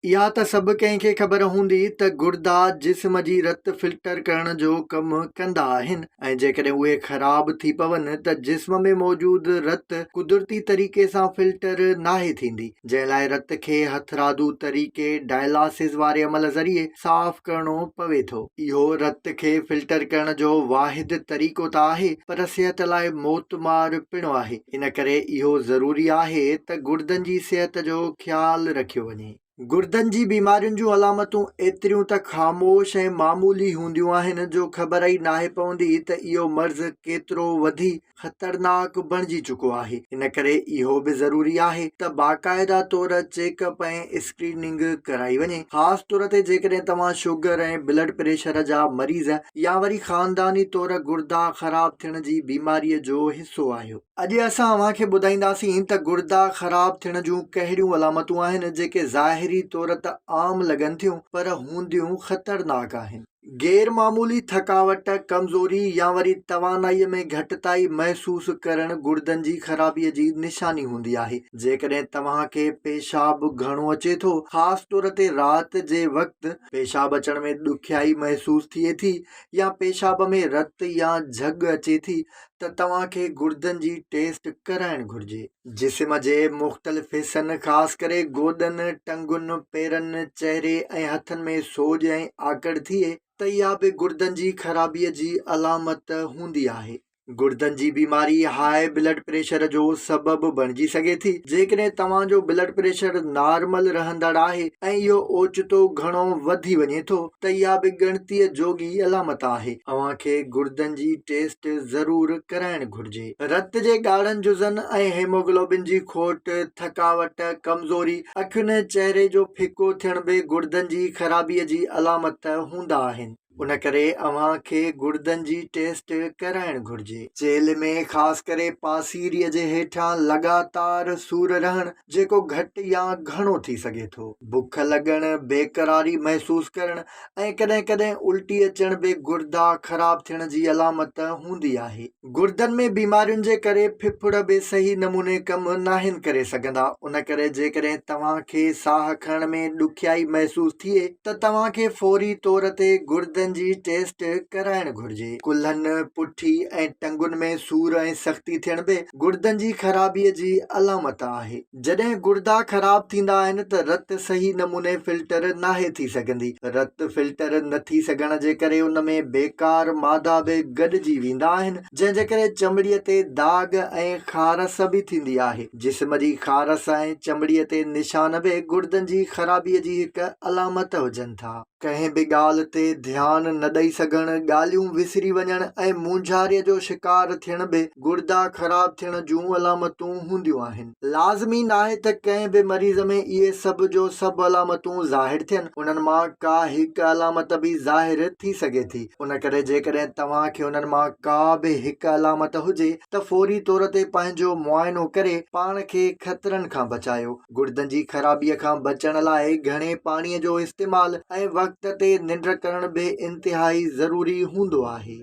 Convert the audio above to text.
اها ته سڀ ڪنهن کي خبر هوندي ته گردا جسم جي رت فلٽر ڪرڻ جو ڪم ڪندا آهن ۽ جيڪڏهن اهي خراب ٿي پون ته جسم ۾ موجود رت قدرتي طريقي سان فلٽر ناهي ٿيندي جنهن لاء رت کي هٿرادو طريقي ڊائلاسز واري عمل ذريعي صاف ڪرڻو پوي ٿو. اهو رت کي فلٽر ڪرڻ جو واحد طريقو ته آهي پر صحت لاء موتمار پڻ آهي. ان ڪري اهو ضروري آهي ته گردن جي صحت جو خيال رکيو وڃي. گردن جي بيمارين جون علامتون ايتريون ته خاموش ۽ معمولي هونديون آهن جو خبر ئي ناهي پوندي ته اهو مرض ڪيترو وڌي خطرناڪ بڻجي چڪو آهي. ان ڪري اهو به ضروري آهي ته باقاعده طور چيڪ اپ ۽ اسڪريننگ ڪرائي وڃي. خاص طور تي جيڪڏهن توهان شگر ۽ بلڊ پريشر جا مريض يا وري خانداني طور گردا خراب ٿيڻ جي بيماريء جو حصو آهيو. اڄ اسان اوهان کي ٻڌائينداسين ته گردا خراب ٿيڻ جون ڪهڙيون علامتون آهن جيڪي ظاهري طور ته عام لڳن ٿيون پر هونديون خطرناڪ آهن. غير معمولي ٿڪاوٽ، ڪمزوري يا وري توانائيء ۾ گهٽتائي محسوس ڪرڻ گردن جي خرابيء جي نشاني هوندي آهي. جيڪڏهن توهان کي پيشاب گهڻو اچي ٿو، خاص طور تي رات جي وقت، پيشاب اچڻ ۾ ڏکيائي محسوس ٿئي ٿي يا پيشاب ۾ رت يا جهڳ اچي ٿي ته توهان کي گردن جي ٽيسٽ ڪرائڻ گهرجي. جسم جي مختلف حصن خاص ڪري گوڏن، ٽنگن، پيرن، چهري ۽ هٿن ۾ سوڄ ۽ آڪڙ ٿئي ته اها به گردن جي خرابي جي علامت هوندي آهي. گردن جي بيماري هاء بلڊ پريشر جو سبب بڻجي سگهي ٿي. جيڪڏهن توهان جو بلڊ پريشر نارمل رهندڙ آهي ۽ اهو اوچتو گهڻو وڌي وڃي ٿو ته اها به ڳڻتيء جوڳي علامت آهي. اوهان کي گردن جي ٽيسٽ ضرور ڪرائڻ گهرجي. رت جي ڳاڙهن جزن ۽ هيموگلوبن جي کوٽ، ٿڪاوٽ، ڪمزوري، اکين ۽ چهري جو ڦڪو ٿيڻ به گردن جي خرابيء جي علامت هوندا آهن. ان ڪري اوهان کي گردن جي ٽيسٽ ڪرائڻ گهرجي. چيلهه ۾ خاص ڪري پاسيري جي هيٺان لڳاتار سور رهڻ جيڪو گهٽ يا گهڻو ٿي سگهي ٿو. بک لڳڻ، بيقراري محسوس ڪرڻ ۽ ڪڏهن ڪڏهن الٽي اچڻ به گردا خراب ٿيڻ جي علامت هوندي آهي. گردن ۾ بيمارين جي ڪري ڦڦڙ به صحيح نموني ڪم ناهن ڪري سگهندا، ان ڪري جيڪڏهن توهان کي ساهه کڻڻ ۾ ڏکيائي محسوس ٿئي ته توهان کي فوري طور تي گردن جي ٽيسٽ ڪرائڻ گهرجي. ڪلهن، پٺي ۽ ٽنگن ۾ سور ۽ سختي ٿيڻ به گردن جي خرابي جي علامت آهي. جڏهن گردا خراب ٿيندا آهن ته رت صحيح نموني فلٽر ناهي ٿي سگهندي. رت فلٽر نه ٿي سگهڻ جي ڪري ان ۾ بيڪار مادا به گڏجي ويندا آهن، جنهن جي ڪري چمڙي تي داغ ۽ خارس به ٿيندي آهي. جسم جي خارس ۽ چمڙي تي نشان به گردن جي خرابي جي هڪ علامت هجن ٿا. ڪنهن به ڳالهه تي ڌيان نه ڏئي سگهڻ، ڳالهيون وسري وڃڻ ۽ مونجهاري جو شڪار ٿيڻ به گردا خراب ٿيڻ جون علامتون هونديون آهن. لازمي ناهي ته ڪنهن به مريض ۾ اهي سڀ جو سڀ علامتون ظاهر ٿين، انهن مان ڪا هڪ علامت به ظاهر ٿي سگهي ٿي. ان ڪري جيڪڏهن توهان کي انهن مان ڪا به هڪ علامت هجي ته فوري طور تي پنهنجو معائنو ڪري پاڻ کي خطرن کان بچايو. گڙدن جي خرابيء کان بچڻ لاء گهڻي پاڻيء جو استعمال ۽ وقت تي ننڊ ڪرڻ به انتهائي ضروري هوندو آهي.